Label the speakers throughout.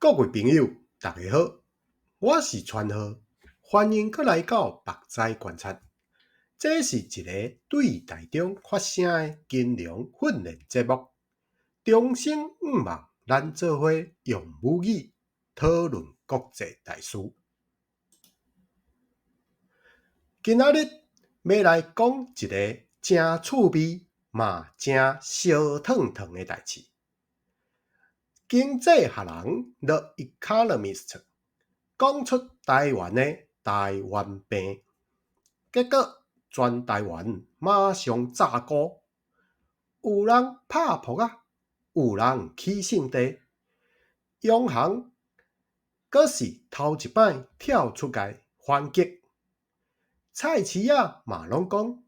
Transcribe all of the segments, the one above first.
Speaker 1: 各位朋友，大家好，我是川浩，歡迎閣來到目知觀察。這是一个對台中發聲的金融訓練節目。衷心向望咱做伙用母語討論國際大事。今仔日欲來講一个誠趣味嘛誠燒燙燙的代誌。經濟學人 The Economist 講出台灣的台灣病，結果全台灣馬上炸鍋，有人拍噗仔，有人起性地，央行閣是頭一擺跳出來反擊，菜市仔嘛攏講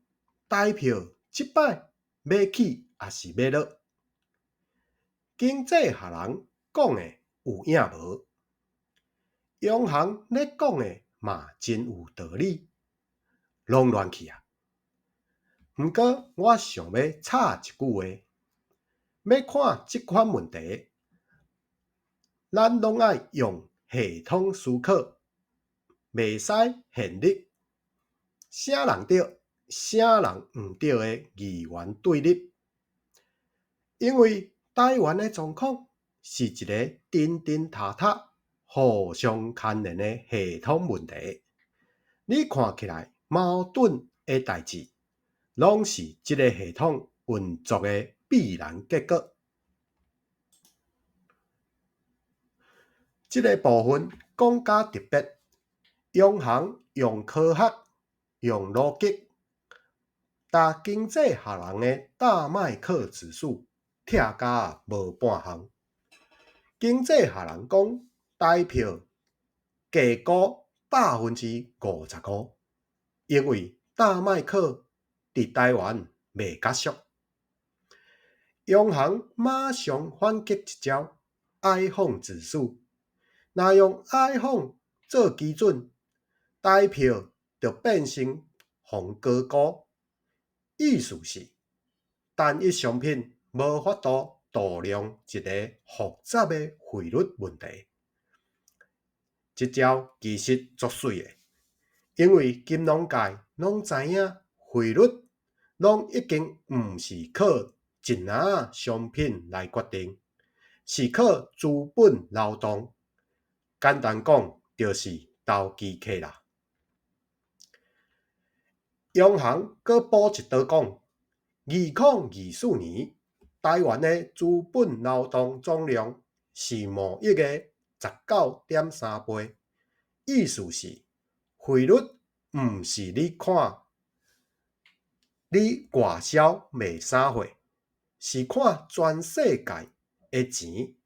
Speaker 1: 台票這擺欲起抑是欲落？經濟學人講的有影無？央行咧講的嘛真有道理，攏亂去啊！毋過我想欲插一句話，欲看這款問題，咱攏愛用系統思考，袂使陷入啥人對，啥人毋對的二元對立，因為台灣的狀況是一个陣陣塌塌、互相牽連的系統問題。你看起來矛盾的代誌，攏是這个系統運作的必然結果。這个部分講甲特別，央行用科學、用邏輯，共經濟學人的大麥克指數拆甲無半項。經濟學人講台票低估55%，因為大麥克佇台灣賣較俗。央行馬上反擊一招，iPhone 指數，若用 iPhone 做基準，台票就變成予高估。意思是單一商品無法度度量一个複雜的匯率問題。這招其實足媠的，因為金融界攏知影匯率攏已經毋是靠一籃仔商品來決定，是靠資本流動。簡單講，就是投機客啦。央行閣補一刀講，2024年台灣的資本流動總量是貿易的19.3倍，意思是匯率毋是你看你外銷賣啥貨，是看全世界的錢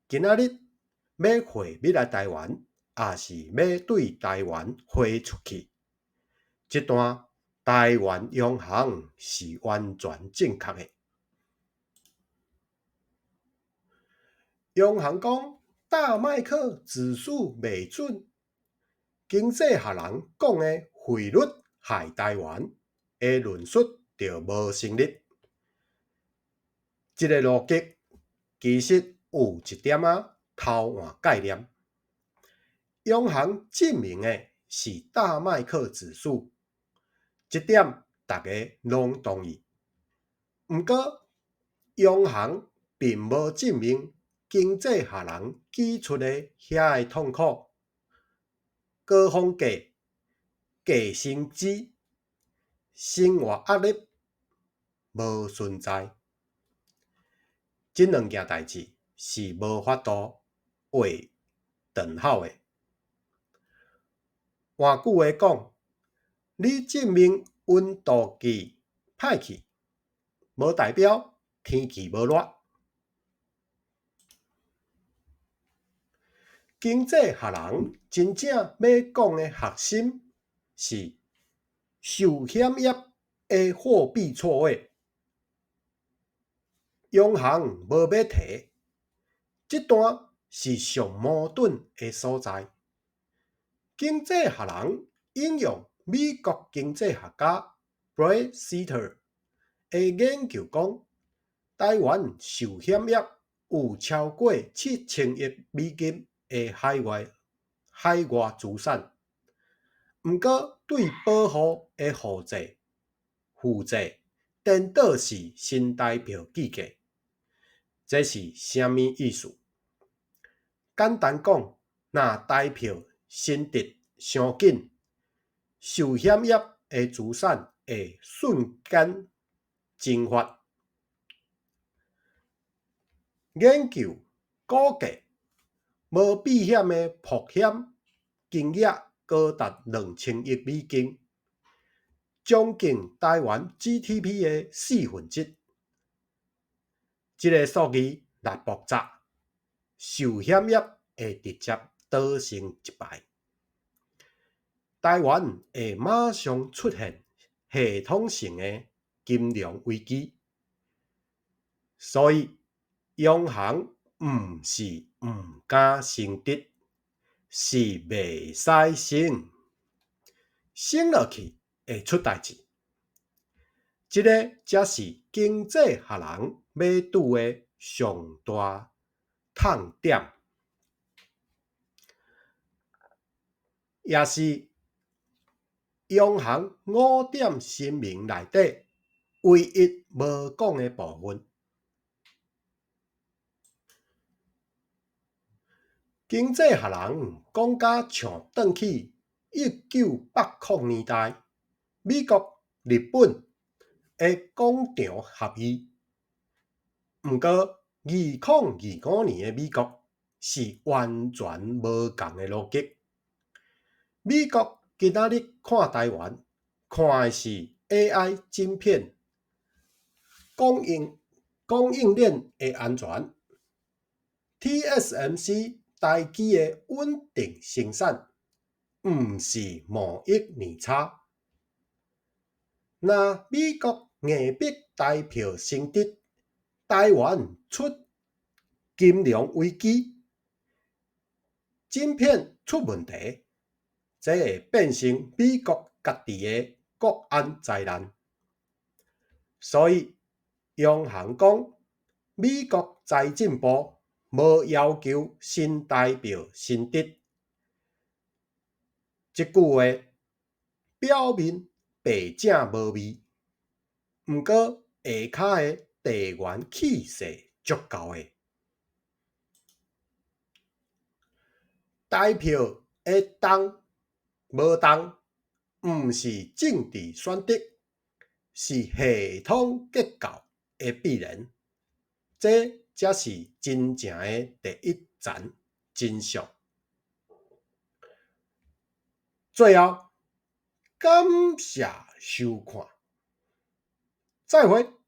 Speaker 1: 今仔日欲匯入來台灣，抑是欲對台灣匯出去。這段台灣央行是完全正確的。央行講大麥克指數袂準，經濟學人講的匯率害台灣的論述就無成立。這个邏輯其實有一點仔偷換概念。央行證明的是大麥克指數，這點逐家攏同意。毋過央行並無證明經濟學人指出的遐个痛苦、高房價、低薪資、生活壓力無存在。這兩件代誌是無法度畫等號的。換句話講，你證明溫度計歹去，無代表天氣無熱。經濟學人真正欲講的核心是壽險業的貨幣錯位，央行無欲提，這段是上矛盾的所在。經濟學人引用美國經濟學家 Brad Seater 的研究講，台灣壽險業有超過7000億美金。的海外資產，毋過對保護的負債顛倒是新台票計價，這是啥物意思？簡單講，若台票升值傷緊，壽險業的資產會瞬間蒸發。研究估計，無避險的曝險金額高達2000億美金，將近台灣 GDP 的1/4。這个數字若爆炸，壽險業會直接倒成一敗。台灣會馬上出現系統性的金融危機。所以，央行毋是毋敢升值，是袂使升，升落去會出代誌。這个才是經濟學人欲拄的上大痛點，也是央行五點聲明內底唯一無講的部分。經濟學人講甲像轉去1980年代，美國、日本的廣場協議。毋過，2025年的美國是完全無仝的邏輯。美國今仔日看台灣，看的是 AI 晶片供應鏈的安全，TSMC 台機的穩定生產，毋是貿易逆差。若美國硬逼台票升值，台灣出金融危機，晶片出問題，這會變成美國家己的國安災難。所以，央行講，美國財政部無要求新台票升值，這句話表面白正無味，毋過下跤的地緣氣勢足夠的。台票會動無動，毋是政治選擇，是系統結構的必然。這才是真正的第一層真相。最後，感謝收看，再會。